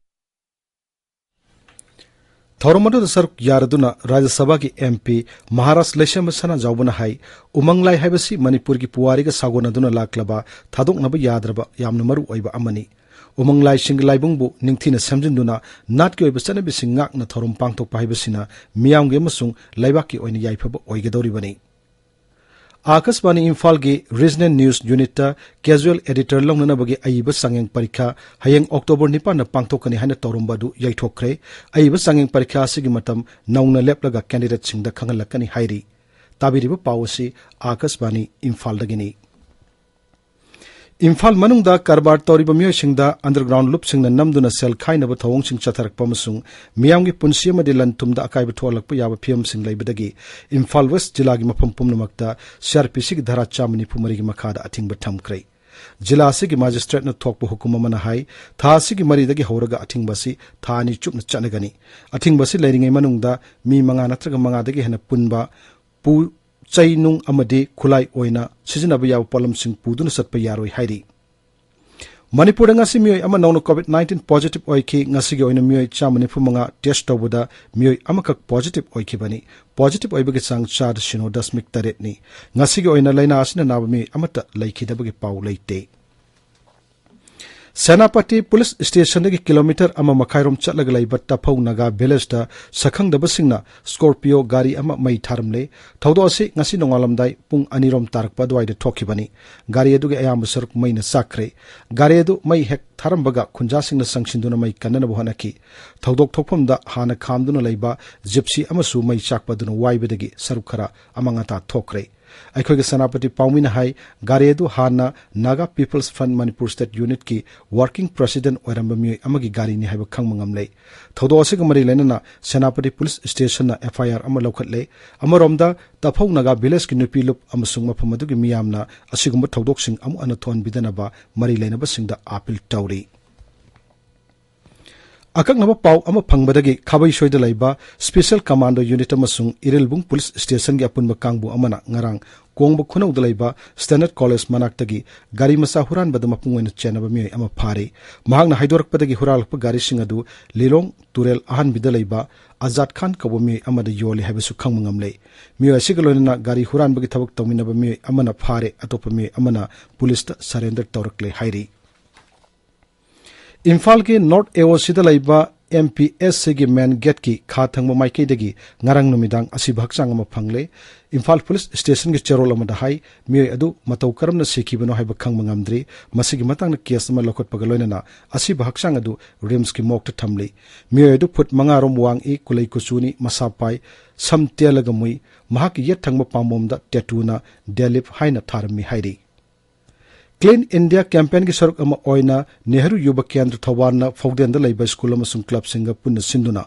ꯊꯧꯔꯝ ꯑꯗꯨꯗ ꯁꯔꯨꯛ ꯌꯥꯔꯗꯨꯅ ꯔꯥꯖ꯭ꯌ ꯁꯚꯥꯒꯤ MP ꯃꯍꯥꯔꯥꯖ ꯂꯩꯁꯦꯝꯕ ꯁꯅꯥꯖꯥꯎꯕꯅ ꯍꯥꯏ, ꯎꯃꯪ ꯂꯥꯏ ꯍꯥꯏꯕꯁꯤ ꯃꯅꯤꯄꯨꯔꯒꯤ ꯄꯨꯋꯥꯔꯤꯒ ꯁꯥꯒꯣꯟꯅꯗꯨꯅ ꯂꯥꯛꯂꯕ ꯊꯥꯗꯣꯛꯅꯕ ꯌꯥꯗ꯭ꯔꯕ ꯌꯥꯝꯅ ꯃꯔꯨ ꯑꯣꯏꯕ ꯑꯃꯅꯤ꯫ ꯎꯃꯪ ꯂꯥꯏꯁꯤꯡꯒꯤ ꯂꯥꯏꯕꯨꯡꯕꯨ ꯅꯤꯡꯊꯤꯅ ꯁꯦꯝꯖꯤꯟꯗꯨꯅ ꯅꯥꯠꯀꯤ ꯑꯣꯏꯕ ꯆꯠꯅꯕꯤꯁꯤꯡ ꯉꯥꯛꯅ ꯊꯧꯔꯝ ꯄꯥꯡꯊꯣꯛꯄ ꯍꯥꯏꯕꯁꯤꯅ ꯃꯤꯌꯥꯝꯒꯤ ꯑꯃꯁꯨꯡ ꯂꯩꯕꯥꯛꯀꯤ ꯑꯣꯏꯅ ꯌꯥꯏꯐꯕ ꯑꯣꯏꯒꯗꯧꯔꯤꯕꯅꯤ꯫ ꯑꯥꯀꯥꯁꯕꯥꯅꯤ ꯏꯝꯐꯥꯜꯒꯤ Regional News Unitꯇ casual editor ꯂꯧꯅꯅꯕꯒꯤ ꯑꯏꯕ ꯆꯥꯡꯌꯦꯡ ꯄꯔꯤꯈꯥ ꯍꯌꯦꯡ October ꯅꯤꯄꯥꯟꯗ ꯄꯥꯡꯊꯣꯛꯀꯅꯤ ꯍꯥꯏꯅ ꯇꯧꯔꯝꯕ ꯑꯗꯨ ꯌꯩꯊꯣꯛꯈ꯭ꯔꯦ꯫ ꯑꯏꯕ ꯆꯥꯡꯌꯦꯡ ꯄꯔꯤꯈꯥ ꯑꯁꯤꯒꯤ ꯃꯇꯝ ꯅꯧꯅ ꯂꯦꯞꯂꯒ candidateꯁꯤꯡꯗ ꯈꯪꯍꯜꯂꯛꯀꯅꯤ ꯍꯥꯏꯔꯤ꯫ ꯇꯥꯕꯤꯔꯤꯕ ꯄꯥꯎ ꯑꯁꯤ ꯑꯥꯀꯥꯁꯕꯥꯅꯤ ꯏꯝꯐꯥꯜꯗꯒꯤꯅꯤ꯫ ꯏꯝꯐꯥꯜ ꯃꯅꯨꯡꯗ ꯀꯔꯕꯥꯔ ꯇꯧꯔꯤꯕ ꯃꯤꯑꯣꯏꯁꯤꯡꯗ underground ꯂꯨꯞꯁꯤꯡꯅ ꯅꯝꯗꯨꯅ ꯁꯦꯜ ꯈꯥꯏꯅꯕ ꯊꯧꯑꯣꯡꯁꯤꯡ ꯆꯠꯊꯔꯛꯄ ꯑꯃꯁꯨꯡ ꯃꯤꯌꯥꯝꯒꯤ ꯄꯨꯟꯁꯤ ꯑꯃꯗꯤ ꯂꯟ ꯊꯨꯝꯗ ꯑꯀꯥꯏꯕ ꯊꯣꯛꯍꯜꯂꯛꯄ ꯌꯥꯕ ꯐꯤꯚꯝꯁꯤꯡ ꯂꯩꯕꯗꯒꯤ ꯏꯝꯐꯥꯜ ꯋꯦꯁ ꯖꯤꯂꯥꯒꯤ ꯃꯐꯝ ꯄꯨꯝꯅꯃꯛꯇ CrPCꯒꯤ ꯙꯥꯔꯥ ꯆꯥꯝꯃ ꯅꯤꯐꯨ ꯃꯔꯤꯒꯤ ꯃꯈꯥꯗ ꯑꯊꯤꯡꯕ ꯊꯝꯈ꯭ꯔꯦ꯫ ꯖꯤꯂꯥ ꯑꯁꯤꯒꯤ ꯃꯦꯖꯤꯁꯇ꯭ꯔꯦꯠꯅ ꯊꯣꯛꯄ ꯍꯨꯀꯨꯝ ꯑꯃꯅ ꯍꯥꯏ, ꯊꯥ ꯑꯁꯤꯒꯤ ꯃꯔꯤꯗꯒꯤ ꯍꯧꯔꯒ ꯑꯊꯤꯡꯕ ꯑꯁꯤ ꯊꯥ ꯑꯅꯤ ꯆꯨꯞꯅ ꯆꯠꯅꯒꯅꯤ꯫ ꯑꯊꯤꯡꯕ ꯑꯁꯤ ꯂꯩꯔꯤꯉꯩ ꯃꯅꯨꯡꯗ ꯃꯤ ꯃꯉꯥ ꯅꯠꯇ꯭ꯔꯒ ꯃꯉꯥꯗꯒꯤ ꯍꯦꯟꯅ ꯄꯨꯟꯕ ꯄꯨ ꯆꯩ ꯅꯨꯡ ꯑꯃꯗꯤ ꯈꯨꯠꯂꯥꯏ ꯑꯣꯏꯅ ꯁꯤꯖꯤꯟꯅꯕ ꯌꯥꯕ ꯄꯣꯠꯂꯝꯁꯤꯡ ꯄꯨꯗꯨꯅ ꯆꯠꯄ ꯌꯥꯔꯣꯏ ꯍꯥꯏꯔꯤ꯫ ꯃꯅꯤꯄꯨꯔꯗ ꯉꯁꯤ ꯃꯤꯑꯣꯏ ꯑꯃ ꯅꯧꯅ ꯀꯣꯚꯤꯗ ꯅꯥꯏꯟꯇꯤꯟ ꯄꯣꯖꯤꯇꯤꯚ ꯑꯣꯏꯈꯤ꯫ ꯉꯁꯤꯒꯤ ꯑꯣꯏꯅ ꯃꯤꯑꯣꯏ ꯆꯥꯝꯃ ꯅꯤꯐꯨ ꯃꯉꯥ ꯇꯦꯁ ꯇꯧꯕꯗ ꯃꯤꯑꯣꯏ ꯑꯃꯈꯛ ꯄꯣꯖꯤꯇꯤꯚ ꯑꯣꯏꯈꯤꯕꯅꯤ꯫ ꯄꯣꯖꯤꯇꯤꯚ ꯑꯣꯏꯕꯒꯤ ꯆꯥꯡ ꯆꯥꯗ ꯁꯤꯅꯣ ꯗꯁꯃꯤꯛ ꯇꯔꯦꯠꯅꯤ꯫ ꯉꯁꯤꯒꯤ ꯑꯣꯏꯅ ꯂꯥꯏꯅꯥ ꯑꯁꯤꯅ ꯅꯥꯕ ꯃꯤꯑꯣꯏ ꯑꯃꯠꯇ ꯂꯩꯈꯤꯗꯕꯒꯤ ꯄꯥꯎ ꯂꯩꯇꯦ꯫ ꯁꯦꯅꯥꯄꯇꯤ ꯄꯨꯂꯤꯁ ꯁ꯭ꯇꯦꯁꯟꯗꯒꯤ ꯀꯤꯂꯣꯃꯤꯇꯔ ꯑꯃ ꯃꯈꯥꯏꯔꯣꯝ ꯆꯠꯂꯒ ꯂꯩꯕ ꯇꯐꯧ ꯅꯥꯒꯥ ꯚꯤꯂꯦꯖꯇ ꯁꯛꯈꯪꯗꯕꯁꯤꯡꯅ ꯁ꯭ꯀꯣꯔꯄꯤꯌꯣ ꯒꯥꯔꯤ ꯑꯃ ꯃꯩ ꯊꯥꯔꯝꯂꯦ꯫ ꯊꯧꯗꯣꯛ ꯑꯁꯤ ꯉꯁꯤ ꯅꯣꯡꯉꯥꯜꯂꯝꯗꯥꯏ ꯄꯨꯡ ꯑꯅꯤꯔꯣꯝ ꯇꯥꯔꯛꯄ ꯑꯗꯨꯋꯥꯏꯗ ꯊꯣꯛꯈꯤꯕꯅꯤ꯫ ꯒꯥꯔꯤ ꯑꯗꯨꯒꯤ ꯑꯌꯥꯝꯕ ꯁꯔꯨꯛ ꯃꯩꯅ ꯆꯥꯛꯈ꯭ꯔꯦ꯫ ꯒꯥꯔꯤ ꯑꯗꯨ ꯃꯩ ꯍꯦꯛ ꯊꯥꯔꯝꯕꯒ ꯈꯨꯟꯖꯥꯁꯤꯡꯅ ꯆꯪꯁꯤꯟꯗꯨꯅ ꯃꯩ ꯀꯟꯅꯅꯕ ꯍꯣꯠꯅꯈꯤ꯫ ꯊꯧꯗꯣꯛ ꯊꯣꯛꯐꯝꯗ ꯍꯥꯟꯅ ꯈꯥꯝꯗꯨꯅ ꯂꯩꯕ ꯖꯤꯞꯁꯤ ꯑꯃꯁꯨ ꯃꯩ ꯆꯥꯛꯄ ꯑꯗꯨꯅ ꯋꯥꯏꯕꯗꯒꯤ ꯁꯔꯨꯛ ꯈꯔ ꯑꯃꯥꯡ ꯑꯇꯥ ꯊꯣꯛꯈ꯭ꯔꯦ꯫ ꯑꯩꯈꯣꯏꯒꯤ ꯁꯦꯅꯥꯄꯇꯤ ꯄꯥꯎꯃꯤꯅ ꯍꯥꯏ, ꯒꯥꯔꯤ ꯑꯗꯨ ꯍꯥꯟꯅ Naga peoples front Manipur state ꯌꯨꯅꯤꯠꯀꯤ ꯋꯥꯔꯀꯤꯡ ꯄ꯭ꯔꯦꯁꯤꯗꯦꯟꯠ ꯑꯣꯏꯔꯝꯕ ꯃꯤꯑꯣꯏ ꯑꯃꯒꯤ ꯒꯥꯔꯤꯅꯤ ꯍꯥꯏꯕ ꯈꯪꯕ ꯉꯝꯂꯦ꯫ ꯊꯧꯗꯣꯛ ꯑꯁꯤꯒ ꯃꯔꯤ ꯂꯩꯅꯅ ꯁꯦꯅꯥꯄꯇꯤ ꯄꯨꯂꯤꯁ ꯁ꯭ꯇꯦꯁꯟꯅ ꯑꯦꯐ ꯑꯥꯏ ꯑꯥꯔ ꯑꯃ ꯂꯧꯈꯠꯂꯦ꯫ ꯑꯃꯔꯣꯝꯗ, ꯇꯐꯧ ꯅꯥꯒꯥ ꯚꯤꯂꯦꯖꯀꯤ ꯅꯨꯄꯤ ꯂꯨꯞ ꯑꯃꯁꯨꯡ ꯃꯐꯝ ꯑꯗꯨꯒꯤ ꯃꯤꯌꯥꯝꯅ ꯑꯁꯤꯒꯨꯝꯕ ꯊꯧꯗꯣꯛꯁꯤꯡ ꯑꯃꯨꯛ ꯍꯟꯅ ꯊꯣꯛꯍꯟꯕꯤꯗꯅꯕ ꯃꯔꯤ ꯂꯩꯅꯕꯁꯤꯡꯗ ꯑꯥꯄꯤꯜ ꯇꯧꯔꯤ꯫ ꯑꯀꯛꯅꯕ ꯄꯥꯎ ꯑꯃ ꯐꯪꯕꯗꯒꯤ ꯈꯥꯕꯩꯁꯣꯏꯗ ꯂꯩꯕ ꯁ꯭ꯄꯦꯁꯤꯌꯦꯜ ꯀꯃꯥꯟꯗꯣ ꯌꯨꯅꯤꯠ ꯑꯃꯁꯨꯡ ꯏꯔꯤꯜꯕꯨꯡ ꯄꯨꯂꯤꯁ ꯁ꯭ꯇꯦꯁꯟꯒꯤ ꯑꯄꯨꯟꯕ ꯀꯥꯡꯕꯨ ꯑꯃꯅ ꯉꯔꯥꯡ ꯀꯣꯡꯕ ꯈꯨꯅꯧꯗ ꯂꯩꯕ ꯁ꯭ꯇꯦꯟꯗꯔꯗ ꯀꯣꯂꯦꯖ ꯃꯅꯥꯛꯇꯒꯤ ꯒꯥꯔꯤ ꯃꯆꯥ ꯍꯨꯔꯥꯟꯕꯗ ꯃꯄꯨꯡ ꯑꯣꯏꯅ ꯆꯦꯟꯅꯕ ꯃꯤꯑꯣꯏ ꯑꯃ ꯐꯥꯔꯦ꯫ ꯃꯍꯥꯛꯅ ꯍꯥꯏꯗꯣꯔꯛꯄꯗꯒꯤ ꯍꯨꯔꯥꯜꯂꯛꯄ ꯒꯥꯔꯤꯁꯤꯡ ꯑꯗꯨ ꯂꯤꯂꯣꯡ ꯇꯨꯔꯦꯜ ꯑꯍꯥꯟꯕꯤꯗ ꯂꯩꯕ ꯑꯖꯥꯗ ꯈꯥꯟ ꯀꯧꯕ ꯃꯤꯑꯣꯏ ꯑꯃꯗ ꯌꯣꯜꯂꯤ ꯍꯥꯏꯕꯁꯨ ꯈꯪꯕ ꯉꯝꯂꯦ꯫ ꯃꯤꯑꯣꯏ ꯑꯁꯤꯒ ꯂꯣꯏꯅꯅ ꯒꯥꯔꯤ ꯍꯨꯔꯥꯟꯕꯒꯤ ꯊꯕꯛ ꯇꯧꯃꯤꯟꯅꯕ ꯃꯤꯑꯣꯏ ꯑꯃꯅ ꯐꯥꯔꯦ, ꯑꯇꯣꯞꯄ ꯃꯤꯑꯣꯏ ꯑꯃꯅ ꯄꯨꯂꯤꯁꯇ ꯁꯔꯦꯟꯗꯔ ꯇꯧꯔꯛꯂꯦ ꯍꯥꯏꯔꯤ꯫ ꯏꯝꯐꯥꯜꯒꯤ ꯅꯣꯔꯠ ꯑꯦ ꯑꯣ ꯁꯤꯗ ꯂꯩꯕ ꯑꯦꯝ ꯄꯤ ꯑꯦꯁ ꯁꯤꯒꯤ ꯃꯦꯟ ꯒꯦꯠꯀꯤ ꯈꯥ ꯊꯪꯕ ꯃꯥꯏꯀꯩꯗꯒꯤ ꯉꯔꯥꯡ ꯅꯨꯃꯤꯗꯥꯡ ꯑꯁꯤꯕ ꯍꯛꯆꯥꯡ ꯑꯃ ꯐꯪꯂꯦ꯫ ꯏꯝꯐꯥꯜ ꯄꯨꯂꯤꯁ ꯁ꯭ꯇꯦꯁꯟꯒꯤ ꯆꯦꯔꯣꯜ ꯑꯃꯗ ꯍꯥꯏ, ꯃꯤꯑꯣꯏ ꯑꯗꯨ ꯃꯇꯧ ꯀꯔꯝꯅ ꯁꯤꯈꯤꯕꯅꯣ ꯍꯥꯏꯕ ꯈꯪꯕ ꯉꯝꯗ꯭ꯔꯤ꯫ ꯃꯁꯤꯒꯤ ꯃꯇꯥꯡꯗ ꯀꯦꯁ ꯑꯃ ꯂꯧꯈꯠꯄꯒ ꯂꯣꯏꯅꯅ ꯑꯁꯤꯕ ꯍꯛꯆꯥꯡ ꯑꯗꯨ ꯔꯤꯝꯁꯀꯤ ꯃꯣꯔꯒꯇ ꯊꯝꯂꯤ꯫ ꯃꯤꯑꯣꯏ ꯑꯗꯨ ꯐꯨꯠ ꯃꯉꯥ ꯔꯣꯝ ꯋꯥꯡꯏ, ꯀꯨꯂꯩ ꯀꯨꯆꯨꯅꯤ, ꯃꯁꯥ ꯄꯥꯏ, ꯁꯝ ꯇꯦꯜꯂꯒ ꯃꯨꯏ꯫ ꯃꯍꯥꯛꯀꯤ ꯌꯦꯠ ꯊꯪꯕ ꯄꯥꯝꯕꯣꯝꯗ ꯇꯦꯇꯨꯅ ꯗꯦꯂꯤꯞ ꯍꯥꯏꯅ ꯊꯥꯔꯝꯃꯤ ꯍꯥꯏꯔꯤ꯫ ꯀ꯭ꯂꯤꯟ ꯏꯟꯗꯤꯌꯥ ꯀꯦꯝꯄꯦꯟꯒꯤ ꯁꯔꯨꯛ ꯑꯃ ꯑꯣꯏꯅ ꯅꯦꯍꯔꯨ ꯌꯨꯕ ꯀꯦꯟꯗ꯭ꯔ ꯊꯧꯕꯥꯜꯅ ꯐꯧꯗꯦꯟꯗ ꯂꯩꯕ ꯁ꯭ꯀꯨꯜ ꯑꯃꯁꯨꯡ ꯀ꯭ꯂꯕꯁꯤꯡꯒ ꯄꯨꯟꯅ ꯁꯤꯟꯗꯨꯅ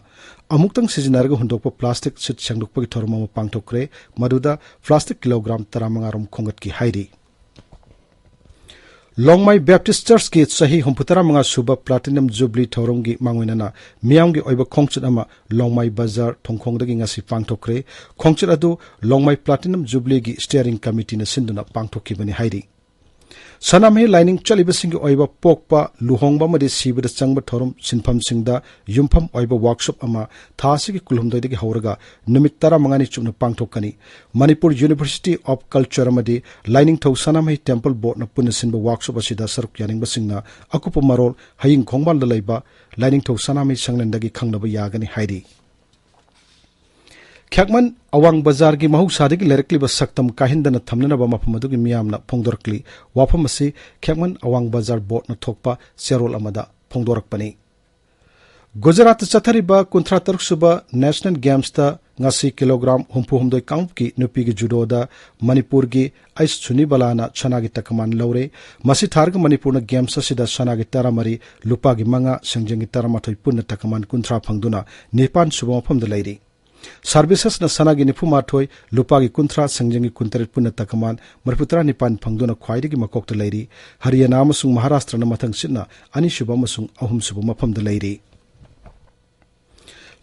ꯑꯃꯨꯛꯇꯪ ꯁꯤꯖꯤꯟꯅꯔꯒ ꯍꯨꯟꯗꯣꯛꯄ ꯄ꯭ꯂꯥꯁꯇꯤꯛ ꯁꯤꯠ ꯁꯦꯡꯗꯣꯛꯄꯒꯤ ꯊꯧꯔꯝ ꯑꯃ ꯄꯥꯡꯊꯣꯛꯈ꯭ꯔꯦ꯫ ꯃꯗꯨꯗ ꯄ꯭ꯂꯥꯁꯇꯤꯛ ꯀꯤꯂꯣꯒ꯭ꯔꯥꯝ ꯇꯔꯥꯃꯉꯥ ꯔꯣꯝ ꯈꯣꯝꯒꯠꯈꯤ ꯍꯥꯏꯔꯤ꯫ ꯂꯣꯡꯃꯥꯏ ꯕꯦꯞꯇꯤꯁ ꯆꯔꯆꯀꯤ ꯆꯍꯤ ꯍꯨꯝꯐꯨꯇꯔꯥ ꯃꯉꯥ ꯁꯨꯕ ꯄ꯭ꯂꯥꯇꯤꯅꯝ ꯖꯨꯕꯤꯂꯤ ꯊꯧꯔꯝꯒꯤ ꯃꯥꯡꯑꯣꯏꯅꯅ ꯃꯤꯌꯥꯝꯒꯤ ꯑꯣꯏꯕ ꯈꯣꯡꯆꯠ ꯑꯃ ꯂꯣꯡꯃꯥꯏ ꯕꯖꯥꯔ ꯊꯣꯡꯈꯣꯡꯗꯒꯤ ꯉꯁꯤ ꯄꯥꯡꯊꯣꯛꯈ꯭ꯔꯦ꯫ ꯈꯣꯡꯆꯠ ꯑꯗꯨ ꯂꯣꯡꯃꯥꯏ ꯄ꯭ꯂꯥꯇꯤꯅꯝ ꯖꯨꯕꯤꯂꯤꯒꯤ ꯁ꯭ꯇꯤꯌꯔꯤꯡ ꯀꯃꯤꯇꯤꯅ ꯁꯤꯟꯗꯨꯅ ꯄꯥꯡꯊꯣꯛꯈꯤꯕꯅꯤ ꯍꯥꯏꯔꯤ꯫ ꯁꯅꯥꯃꯍꯤ ꯂꯥꯏꯅꯤꯡ ꯆꯠꯂꯤꯕꯁꯤꯡꯒꯤ ꯑꯣꯏꯕ ꯄꯣꯛꯄ, ꯂꯨꯍꯣꯡꯕ ꯑꯃꯗꯤ ꯁꯤꯕꯗ ꯆꯪꯕ ꯊꯧꯔꯝ ꯁꯤꯟꯐꯝꯁꯤꯡꯗ ꯌꯨꯝꯐꯝ ꯑꯣꯏꯕ ꯋꯥꯔꯛꯁꯣꯞ ꯑꯃ ꯊꯥ ꯑꯁꯤꯒꯤ ꯀꯨꯟꯍꯨꯝꯗꯣꯏꯗꯒꯤ ꯍꯧꯔꯒ ꯅꯨꯃꯤꯠ ꯇꯔꯥꯃꯉꯥꯅꯤ ꯆꯨꯞꯅ ꯄꯥꯡꯊꯣꯛꯀꯅꯤ꯫ ꯃꯅꯤꯄꯨꯔ ꯌꯨꯅꯤꯚꯔꯁꯤꯇꯤ ꯑꯣꯐ ꯀꯜꯆꯔ ꯑꯃꯗꯤ ꯂꯥꯏꯅꯤꯡꯊꯧ ꯁꯅꯥꯃꯍꯤ ꯇꯦꯝꯄꯜ ꯕꯣꯔꯗꯅ ꯄꯨꯟꯅ ꯁꯤꯟꯕ ꯋꯥꯔꯛꯁꯣꯞ ꯑꯁꯤꯗ ꯁꯔꯨꯛ ꯌꯥꯅꯤꯡꯕꯁꯤꯡꯅ ꯑꯀꯨꯞꯄ ꯃꯔꯣꯜ ꯍꯌꯤꯡ ꯈꯣꯡꯕꯥꯜꯗ ꯂꯩꯕ ꯂꯥꯏꯅꯤꯡꯊꯧ ꯁꯅꯥꯃꯍꯤ ꯁꯪꯂꯦꯟꯗꯒꯤ ꯈꯪꯅꯕ ꯌꯥꯒꯅꯤ ꯍꯥꯏꯔꯤ꯫ ꯈꯦꯛꯃꯟ ꯑꯋꯥꯡ ꯕꯖꯥꯔꯒꯤ ꯃꯍꯧꯁꯥꯗꯒꯤ ꯂꯩꯔꯛꯂꯤꯕ ꯁꯛꯇꯝ ꯀꯥꯏꯍꯟꯗꯅ ꯊꯝꯅꯅꯕ ꯃꯐꯝ ꯑꯗꯨꯒꯤ ꯃꯤꯌꯥꯝꯅ ꯐꯣꯡꯗꯣꯔꯛꯂꯤ꯫ ꯋꯥꯐꯝ ꯑꯁꯤ ꯈꯦꯛꯃꯟ ꯑꯋꯥꯡ ꯕꯖꯥꯔ ꯕꯣꯔꯗꯅ ꯊꯣꯛꯄ ꯆꯦꯔꯣꯜ ꯑꯃꯗ ꯐꯣꯡꯗꯣꯔꯛꯄꯅꯤ꯫ ꯒꯨꯖꯔꯥꯠꯇ ꯆꯠꯊꯔꯤꯕ ꯀꯨꯟꯊ꯭ꯔꯥ ꯇꯔꯨꯛ ꯁꯨꯕ ꯅꯦꯁꯅꯦꯜ ꯒꯦꯝꯁꯇ ꯉꯁꯤ ꯀꯤꯂꯣꯒ꯭ꯔꯥꯝ ꯍꯨꯝꯐꯨ ꯍꯨꯝꯗꯣꯏ ꯀꯥꯡꯂꯨꯞꯀꯤ ꯅꯨꯄꯤꯒꯤ ꯖꯨꯗꯣꯗ ꯃꯅꯤꯄꯨꯔꯒꯤ ꯑꯩꯁ ꯁꯨꯅꯤꯕꯂꯥꯅ ꯁꯅꯥꯒꯤ ꯇꯀꯃꯥꯟ ꯂꯧꯔꯦ꯫ ꯃꯁꯤ ꯊꯥꯔꯒ ꯃꯅꯤꯄꯨꯔꯅ ꯒꯦꯝꯁ ꯑꯁꯤꯗ ꯁꯅꯥꯒꯤ ꯇꯔꯥꯃꯔꯤ, ꯂꯨꯄꯥꯒꯤ ꯃꯉꯥ, ꯁꯦꯡꯖꯦꯡꯒꯤ ꯇꯔꯥꯃꯥꯊꯣꯏ ꯄꯨꯟꯅ ꯇꯀꯃꯥꯟ ꯀꯨꯟꯊ꯭ꯔꯥ ꯐꯪꯗꯨꯅ ꯅꯤꯄꯥꯟ ꯁꯨꯕ ꯃꯐꯝꯗ ꯂꯩꯔꯤ꯫ ꯁꯔꯚꯤꯁꯦꯁꯅ ꯁꯅꯥꯒꯤ ꯅꯤꯐꯨꯃꯥꯊꯣꯏ, ꯂꯨꯄꯥꯒꯤ ꯀꯨꯟꯊ꯭ꯔꯥ, ꯁꯦꯡꯖꯦꯡꯒꯤ ꯀꯨꯟꯇꯔꯦꯠ ꯄꯨꯟꯅ ꯇꯀꯃꯥꯟ ꯃꯔꯤꯐꯨꯇꯔꯥ ꯅꯤꯄꯥꯟ ꯐꯪꯗꯨꯅ ꯈ꯭ꯋꯥꯏꯗꯒꯤ ꯃꯀꯣꯛꯇ ꯂꯩꯔꯤ꯫ ꯍꯔꯤꯌꯥꯅꯥ ꯑꯃꯁꯨꯡ ꯃꯍꯥꯔꯥꯁꯇ꯭ꯔꯅ ꯃꯊꯪ ꯁꯤꯠꯅ ꯑꯅꯤꯁꯨꯕ ꯑꯃꯁꯨꯡ ꯑꯍꯨꯝꯁꯨꯕ ꯃꯐꯝꯗ ꯂꯩꯔꯤ꯫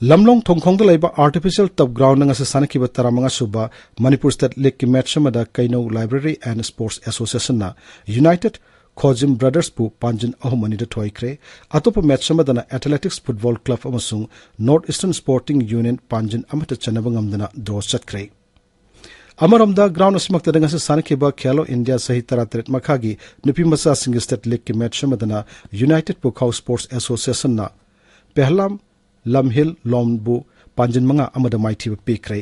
ꯂꯝꯂꯣꯡ ꯊꯣꯡꯈꯣꯡꯗ ꯂꯩꯕ ꯑꯥꯔꯇꯤꯐꯤꯁꯤꯌꯦꯜ ꯇꯔꯐ ꯒ꯭ꯔꯥꯎꯟꯗ ꯉꯁꯤ ꯁꯥꯟꯅꯈꯤꯕ ꯇꯔꯥꯃꯉꯥ ꯁꯨꯕ ꯃꯅꯤꯄꯨꯔ ꯁ꯭ꯇꯦꯠ ꯂꯤꯒꯀꯤ ꯃꯦꯠꯆ ꯑꯃꯗ ꯀꯩꯅꯧ ꯂꯥꯏꯕ꯭ꯔꯦꯔꯤ ꯑꯦꯟ ꯁ꯭ꯄꯣꯔꯠꯁ ꯑꯦꯁꯣꯁꯤꯌꯦꯁꯟꯅ ꯌꯨꯅꯥꯏꯇꯦꯗ ꯈꯣꯖꯤꯝ ꯕ꯭ꯔꯗꯔꯁꯄꯨ ꯄꯥꯟꯖꯤꯟ ꯑꯍꯨꯝ ꯑꯅꯤꯗ ꯊꯣꯏꯈ꯭ꯔꯦ꯫ ꯑꯇꯣꯞꯄ ꯃꯦꯠꯆ ꯑꯃꯗꯅ ꯑꯦꯊꯂꯦꯇꯤꯛꯁ ꯐꯨꯠꯕꯣꯜ ꯀ꯭ꯂꯕ ꯑꯃꯁꯨꯡ ꯅꯣꯔꯠ ꯏꯁꯇꯔꯟ ꯁ꯭ꯄꯣꯔꯇꯤꯡ ꯌꯨꯅꯤꯌꯟ ꯄꯥꯟꯖꯤꯟ ꯑꯃꯠꯇ ꯆꯟꯅꯕ ꯉꯝꯗꯅ ꯗ꯭ꯔꯣ ꯆꯠꯈ꯭ꯔꯦ꯫ ꯑꯃꯔꯣꯝꯗ ꯒ꯭ꯔꯥꯎꯟ ꯑꯁꯤꯃꯛꯇꯗ ꯉꯁꯤ ꯁꯥꯟꯅꯈꯤꯕ ꯈꯦꯂꯣ ꯏꯟꯗꯤꯌꯥ ꯆꯍꯤ ꯇꯔꯥꯇꯔꯦꯠ ꯃꯈꯥꯒꯤ ꯅꯨꯄꯤ ꯃꯆꯥꯁꯤꯡꯒꯤ ꯁ꯭ꯇꯦꯠ ꯂꯤꯒꯀꯤ ꯃꯦꯠꯆ ꯑꯃꯗꯅ ꯌꯨꯅꯥꯏꯇꯦꯗ ꯄꯨꯈꯥꯎ ꯁ꯭ꯄꯣꯔꯠꯁ ꯑꯦꯁꯣꯁꯤꯌꯦꯁꯟꯅ ꯄꯦꯍꯂꯥꯝ ꯂꯝꯍꯤꯜ ꯂꯣꯝꯕꯨ ꯄꯥꯟꯖꯤꯟ ꯃꯉꯥ ꯑꯃꯗ ꯃꯥꯏꯊꯤꯕ ꯄꯤꯈ꯭ꯔꯦ꯫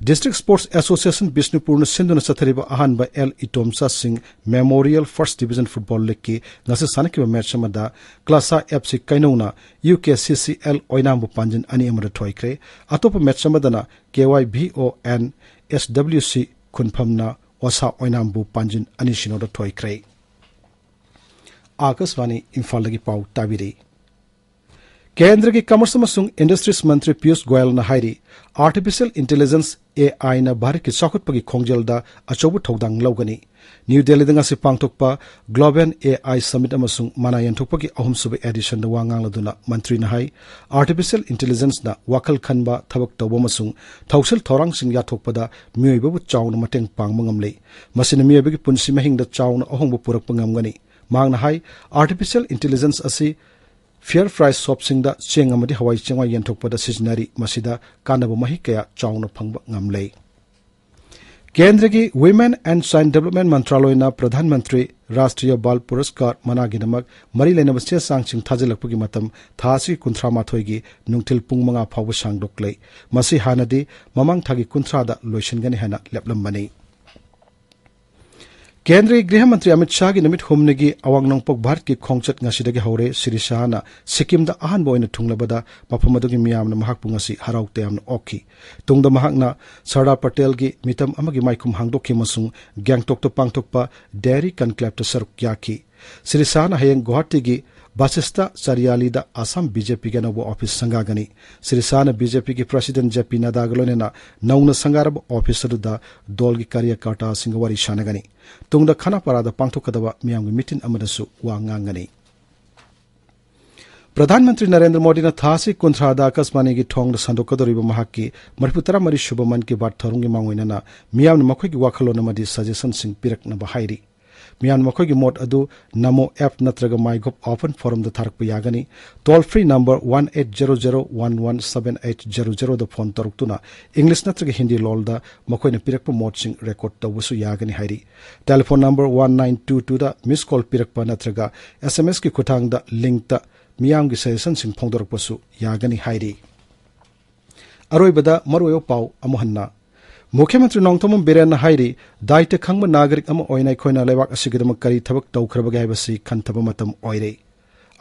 ꯗꯤꯁꯇ꯭ꯔꯤꯛ ꯁ꯭ꯄꯣꯔꯠꯁ ꯑꯦꯁꯣꯁꯤꯌꯦꯁꯟ ꯕꯤꯁꯅꯨꯄꯨꯔꯅ ꯁꯤꯟꯗꯨꯅ ꯆꯠꯊꯔꯤꯕ ꯑꯍꯥꯟꯕ ꯑꯦꯜ ꯏꯇꯣꯝꯆꯥ ꯁꯤꯡ ꯃꯦꯃꯣꯔꯤꯌꯦꯜ ꯐꯥꯔꯁꯠ ꯗꯤꯕꯤꯖꯟ ꯐꯨꯠꯕꯣꯜ ꯂꯤꯒꯀꯤ ꯉꯁꯤ ꯁꯥꯟꯅꯈꯤꯕ ꯃꯦꯠꯆ ꯑꯃꯗ ꯀ꯭ꯂꯥꯁꯥ F C ꯀꯩꯅꯧꯅ U K C C L ꯑꯣꯏꯅꯥꯝꯕꯨ ꯄꯥꯟꯖꯤꯟ ꯑꯅꯤ ꯑꯃꯗ ꯊꯣꯏꯈ꯭ꯔꯦ꯫ ꯑꯇꯣꯞꯄ ꯃꯦꯠꯆ ꯑꯃꯗꯅ K Y V O and S W ꯁꯤ ꯈꯨꯟꯐꯝꯅ ꯑꯣꯁꯥ ꯑꯣꯏꯅꯥꯝꯕꯨ ꯄꯥꯟꯖꯤꯟ ꯑꯅꯤ ꯁꯤꯅꯣꯗ ꯊꯣꯏꯈ꯭ꯔꯦ꯫ ꯑꯥꯀꯥꯁꯕꯥꯅꯤ ꯏꯝꯐꯥꯜꯗꯒꯤ ꯄꯥꯎ ꯇꯥꯕꯤꯔꯤ꯫ ꯀꯦꯟꯗ꯭ꯔꯒꯤ ꯀꯃꯔꯁ ꯑꯃꯁꯨꯡ ꯏꯟꯗꯁꯇ꯭ꯔꯤꯁ ꯃꯟꯇ꯭ꯔꯤ ꯄꯤꯌꯨꯁ ꯒꯣꯌꯜꯅ ꯍꯥꯏꯔꯤ, ꯑꯥꯔꯇꯤꯐꯤꯁꯤꯌꯦꯜ ꯏꯟꯇꯦꯂꯤꯖꯦꯟꯁ, ꯑꯦ ꯑꯥꯏꯅ ꯚꯥꯔꯠꯀꯤ ꯆꯥꯎꯈꯠꯄꯒꯤ ꯈꯣꯡꯖꯦꯜꯗ ꯑꯆꯧꯕ ꯊꯧꯗꯥꯡ ꯂꯧꯒꯅꯤ꯫ ꯅ꯭ꯌꯨ ꯗꯦꯜꯂꯤꯗ ꯉꯁꯤ ꯄꯥꯡꯊꯣꯛꯄ ꯒ꯭ꯂꯣꯕꯦꯜ ꯑꯦ ꯑꯥꯏ ꯁꯃꯤꯠ ꯑꯃꯁꯨꯡ ꯃꯅꯥ ꯌꯦꯟꯊꯣꯛꯄꯒꯤ ꯑꯍꯨꯝꯁꯨꯕ ꯑꯦꯗꯤꯁꯟꯗ ꯋꯥ ꯉꯥꯡꯂꯗꯨꯅ ꯃꯟꯇ꯭ꯔꯤꯅ ꯍꯥꯏ, ꯑꯥꯔꯇꯤꯐꯤꯁꯤꯌꯦꯜ ꯏꯟꯇꯦꯂꯤꯖꯦꯟꯁꯅ ꯋꯥꯈꯜ ꯈꯟꯕ, ꯊꯕꯛ ꯇꯧꯕ ꯑꯃꯁꯨꯡ ꯊꯧꯁꯤꯜ ꯊꯧꯔꯥꯡꯁꯤꯡ ꯌꯥꯊꯣꯛꯄꯗ ꯃꯤꯑꯣꯏꯕꯕꯨ ꯆꯥꯎꯅ ꯃꯇꯦꯡ ꯄꯥꯡꯕ ꯉꯝꯂꯦ꯫ ꯃꯁꯤꯅ ꯃꯤꯑꯣꯏꯕꯒꯤ ꯄꯨꯟꯁꯤ ꯃꯍꯤꯡꯗ ꯆꯥꯎꯅ ꯑꯍꯣꯡꯕ ꯄꯨꯔꯛꯄ ꯉꯝꯒꯅꯤ꯫ ꯃꯍꯥꯛꯅ ꯍꯥꯏ, ꯑꯥꯔꯇꯤꯐꯤꯁꯤꯌꯦꯜ ꯏꯟꯇꯦꯂꯤꯖꯦꯟꯁ ꯑꯁꯤ ꯐꯤꯌꯔ ꯄ꯭ꯔꯥꯏꯁ ꯁꯣꯞꯁꯤꯡꯗ ꯆꯦꯡ ꯑꯃꯗꯤ ꯍꯋꯥꯏ ꯆꯦꯡꯋꯥꯏ ꯌꯦꯟꯊꯣꯛꯄꯗ ꯁꯤꯖꯤꯟꯅꯔꯤ꯫ ꯃꯁꯤꯗ ꯀꯥꯟꯅꯕ ꯃꯍꯩ ꯀꯌꯥ ꯆꯥꯎꯅ ꯐꯪꯕ ꯉꯝꯂꯦ꯫ ꯀꯦꯟꯗ꯭ꯔꯒꯤ Women and Child Development ꯃꯟꯇ꯭ꯔꯥꯂꯣꯏꯅ Pradhan Mantri ꯔꯥꯁꯇ꯭ꯔꯤꯌ ꯕꯥꯜ ꯄꯨꯔꯁꯀꯥꯔ ꯃꯅꯥꯒꯤꯗꯃꯛ ꯃꯔꯤ ꯂꯩꯅꯕ ꯆꯦ ꯆꯥꯡꯁꯤꯡ ꯊꯥꯖꯤꯜꯂꯛꯄꯒꯤ ꯃꯇꯝ ꯊꯥ ꯑꯁꯤꯒꯤ ꯀꯨꯟꯊ꯭ꯔꯥ ꯃꯥꯊꯣꯏꯒꯤ ꯅꯨꯡꯊꯤꯜ ꯄꯨꯡ ꯃꯉꯥ ꯐꯥꯎꯕ ꯁꯥꯡꯗꯣꯛꯂꯦ꯫ ꯃꯁꯤ ꯍꯥꯟꯅꯗꯤ ꯃꯃꯥꯡ ꯊꯥꯒꯤ ꯀꯨꯟꯊ꯭ꯔꯥꯗ ꯂꯣꯏꯁꯤꯟꯒꯅꯤ ꯍꯥꯏꯅ ꯂꯦꯞꯂꯝꯕꯅꯤ꯫ ꯀꯦꯟꯗ꯭ꯔꯒꯤ ꯒ꯭ꯔꯤꯍ ꯃꯟꯇ꯭ꯔꯤ ꯑꯃꯤꯠ ꯁꯥꯍꯒꯤ ꯅꯨꯃꯤꯠ ꯍꯨꯝꯅꯤꯒꯤ ꯑꯋꯥꯡ ꯅꯣꯡꯄꯣꯛ ꯚꯥꯔꯠꯀꯤ ꯈꯣꯡꯆꯠ ꯉꯁꯤꯗꯒꯤ ꯍꯧꯔꯦ꯫ ꯁ꯭ꯔꯤ ꯁꯥꯍꯅ ꯁꯤꯛꯀꯤꯝꯗ ꯑꯍꯥꯟꯕ ꯑꯣꯏꯅ ꯊꯨꯡꯂꯕꯗ ꯃꯐꯝ ꯑꯗꯨꯒꯤ ꯃꯤꯌꯥꯝꯅ ꯃꯍꯥꯛꯄꯨ ꯉꯁꯤ ꯍꯔꯥꯎ ꯇꯌꯥꯝꯅ ꯑꯣꯛꯈꯤ꯫ ꯇꯨꯡꯗ ꯃꯍꯥꯛꯅ ꯁꯔꯗꯥꯔ ꯄꯇꯦꯜꯒꯤ ꯃꯤꯇꯝ ꯑꯃꯒꯤ ꯃꯥꯏꯈꯨꯝ ꯍꯥꯡꯗꯣꯛꯈꯤ ꯑꯃꯁꯨꯡ ꯒꯦꯡꯇꯣꯛꯇ ꯄꯥꯡꯊꯣꯛꯄ ꯗꯦꯔꯤ ꯀꯟꯀ꯭ꯂꯦꯞꯇ ꯁꯔꯨꯛ ꯌꯥꯈꯤ꯫ ꯁ꯭ꯔꯤ ꯁꯥꯍꯅ ꯍꯌꯦꯡ ꯒꯨꯋꯥꯍꯥꯇꯤꯒꯤ ꯕꯥꯁꯤꯁꯇ ꯆꯥꯔꯤꯌꯥꯂꯤꯗ ꯑꯁꯥꯝ ꯕꯤ ꯖꯦ ꯄꯤꯒꯤ ꯑꯅꯧꯕ ꯑꯣꯐꯤꯁ ꯁꯪꯒꯥꯒꯅꯤ꯫ ꯁ꯭ꯔꯤ ꯁꯥꯍꯅ ꯕꯤ ꯖꯦ ꯄꯤꯒꯤ ꯄ꯭ꯔꯁꯤꯗꯦꯟꯠ ꯖꯦ ꯄꯤ ꯅꯗꯥꯒ ꯂꯣꯏꯅꯅ ꯅꯧꯅ ꯁꯪꯒꯥꯔꯕ ꯑꯣꯐꯤꯁ ꯑꯗꯨꯗ ꯗꯣꯜꯒꯤ ꯀꯥꯔꯤꯌꯀꯔꯇꯥꯁꯤꯡꯒ ꯋꯥꯔꯤ ꯁꯥꯟꯅꯒꯅꯤ꯫ ꯇꯨꯡꯗ ꯈꯅꯥꯄꯥꯔꯥꯗ ꯄꯥꯡꯊꯣꯛꯀꯗꯕ ꯃꯤꯌꯥꯝꯒꯤ ꯃꯤꯇꯤꯟ ꯑꯃꯗꯁꯨ ꯋꯥ ꯉꯥꯡꯒꯅꯤ꯫ ꯄ꯭ꯔꯙꯥꯟ ꯃꯟꯇ꯭ꯔꯤ ꯅꯔꯦꯟꯗ꯭ꯔ ꯃꯣꯗꯤꯅ ꯊꯥ ꯑꯁꯤ ꯀꯨꯟꯊ꯭ꯔꯥꯗ ꯑꯥꯀꯥꯁꯕꯥꯅꯤꯒꯤ ꯊꯣꯡꯗ ꯁꯟꯗꯣꯛꯀꯗꯧꯔꯤꯕ ꯃꯍꯥꯛꯀꯤ ꯃꯔꯤꯐꯨ ꯇꯔꯥ ꯃꯔꯤ ꯁꯨꯕ ꯃꯟ ꯀꯤ ꯕꯥꯠ ꯊꯧꯔꯝꯒꯤ ꯃꯥꯡꯑꯣꯏꯅꯅ ꯃꯤꯌꯥꯝꯅ ꯃꯈꯣꯏꯒꯤ ꯋꯥꯈꯜꯂꯣꯟ ꯑꯃꯗꯤ ꯁꯖꯦꯁꯟꯁꯤꯡ ꯄꯤꯔꯛꯅꯕ ꯍꯥꯏꯔꯤ꯫ ꯃꯤꯌꯥꯝꯅ ꯃꯈꯣꯏꯒꯤ ꯃꯣꯠ ꯑꯗꯨ ꯅꯃꯣ ꯑꯦꯞ ꯅꯠꯇ꯭ꯔꯒ ꯃꯥꯏ ꯒꯣꯚ ꯑꯣꯄꯟ ꯐꯣꯔꯝꯗ ꯊꯥꯔꯛꯄ ꯌꯥꯒꯅꯤ꯫ Toll free number one eight zero zero one one seven eight zero ꯖꯦꯔꯣꯗ ꯐꯣꯟ ꯇꯧꯔꯛꯇꯨꯅ ꯏꯪꯂꯤꯁ ꯅꯠꯇ꯭ꯔꯒ ꯍꯤꯟꯗꯤ ꯂꯣꯜꯗ ꯃꯈꯣꯏꯅ ꯄꯤꯔꯛꯄ ꯃꯣꯠꯁꯤꯡ ꯔꯦꯀꯣꯔꯗ ꯇꯧꯕꯁꯨ ꯌꯥꯒꯅꯤ ꯍꯥꯏꯔꯤ꯫ Telephone number one nine two ꯇꯨꯗ ꯃꯤꯁ ꯀꯣꯜ ꯄꯤꯔꯛꯄ ꯅꯠꯇ꯭ꯔꯒ ꯑꯦꯁ ꯑꯦꯝ ꯑꯦꯁꯀꯤ ꯈꯨꯠꯊꯥꯡꯗ ꯂꯤꯡꯛꯇ ꯃꯤꯌꯥꯝꯒꯤ ꯁꯖꯦꯁꯟꯁꯤꯡ ꯐꯣꯡꯗꯣꯔꯛꯄꯁꯨ ꯌꯥꯒꯅꯤ ꯍꯥꯏꯔꯤ꯫ ꯑꯔꯣꯏꯕꯗ ꯃꯔꯨꯑꯣꯏꯕ ꯄꯥꯎ ꯑꯃꯨꯛ ꯍꯟꯅ꯫ ꯃꯨꯈ꯭ꯌ ꯃꯟꯇ꯭ꯔꯤ ꯅꯣꯡꯊꯣꯝꯕꯝ ꯕꯤꯔꯦꯟꯅ ꯍꯥꯏꯔꯤ, ꯗꯥꯏꯇ ꯈꯪꯕ ꯅꯥꯒꯔꯤꯛ ꯑꯃ ꯑꯣꯏꯅ ꯑꯩꯈꯣꯏꯅ ꯂꯩꯕꯥꯛ ꯑꯁꯤꯒꯤꯗꯃꯛ ꯀꯔꯤ ꯊꯕꯛ ꯇꯧꯈ꯭ꯔꯕꯒꯦ ꯍꯥꯏꯕꯁꯤ ꯈꯟꯊꯕ ꯃꯇꯝ ꯑꯣꯏꯔꯦ꯫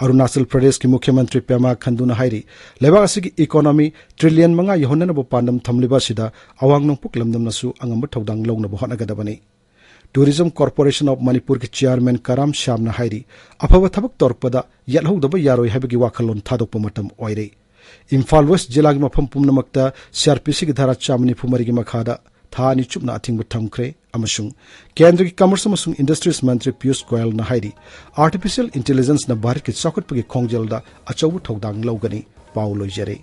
ꯑꯔꯨꯅꯥꯆꯜ ꯄ꯭ꯔꯗꯦꯁꯀꯤ ꯃꯨꯈ꯭ꯌ ꯃꯟꯇ꯭ꯔꯤ ꯄꯦꯃꯥ ꯈꯟꯗꯨꯅ ꯍꯥꯏꯔꯤ, ꯂꯩꯕꯥꯛ ꯑꯁꯤꯒꯤ ꯏꯀꯣꯅꯣꯃꯤ ꯇ꯭ꯔꯤꯂꯤꯌꯟ ꯃꯉꯥ ꯌꯧꯍꯟꯅꯅꯕ ꯄꯥꯟꯗꯝ ꯊꯝꯂꯤꯕ ꯑꯁꯤꯗ ꯑꯋꯥꯡ ꯅꯣꯡꯄꯣꯛ ꯂꯝꯗꯝꯅꯁꯨ ꯑꯉꯝꯕ ꯊꯧꯗꯥꯡ ꯂꯧꯅꯕ ꯍꯣꯠꯅꯒꯗꯕꯅꯤ꯫ Tourism Corporation of Manipurꯒꯤ chairman ꯀꯔꯥꯝ ꯁ꯭ꯌꯥꯝꯅ ꯍꯥꯏꯔꯤ, ꯑꯐꯕ ꯊꯕꯛ ꯇꯧꯔꯛꯄꯗ ꯌꯦꯠꯍꯧꯗꯕ ꯌꯥꯔꯣꯏ ꯍꯥꯏꯕꯒꯤ ꯋꯥꯈꯜꯂꯣꯟ ꯊꯥꯗꯣꯛꯄ ꯃꯇꯝ ꯑꯣꯏꯔꯦ꯫ ꯏꯝꯐꯥꯜ ꯋꯦꯁ ꯖꯤꯂꯥꯒꯤ ꯃꯐꯝ ꯄꯨꯝꯅꯃꯛꯇ ꯁꯤ ꯑꯥꯔ ꯄꯤ ꯁꯤꯒꯤ ꯙꯥꯔꯥ ꯆꯥꯝꯃ ꯅꯤꯐꯨ ꯃꯔꯤꯒꯤ ꯃꯈꯥꯗ ꯊꯥ ꯑꯅꯤ ꯆꯨꯞꯅ ꯑꯊꯤꯡꯕ ꯊꯝꯈ꯭ꯔꯦ꯫ ꯑꯃꯁꯨꯡ ꯀꯦꯟꯗ꯭ꯔꯒꯤ commerce ꯑꯃꯁꯨꯡ industries ꯃꯟꯇ꯭ꯔꯤ ꯄꯤꯌꯨꯁ ꯒꯣꯌꯜꯅ ꯍꯥꯏꯔꯤ, artificial intelligenceꯅ ꯚꯥꯔꯠꯀꯤ ꯆꯥꯎꯈꯠꯄꯒꯤ ꯈꯣꯡꯖꯦꯜꯗ ꯑꯆꯧꯕ ꯊꯧꯗꯥꯡ ꯂꯧꯒꯅꯤ꯫ ꯄꯥꯎ ꯂꯣꯏꯖꯔꯦ꯫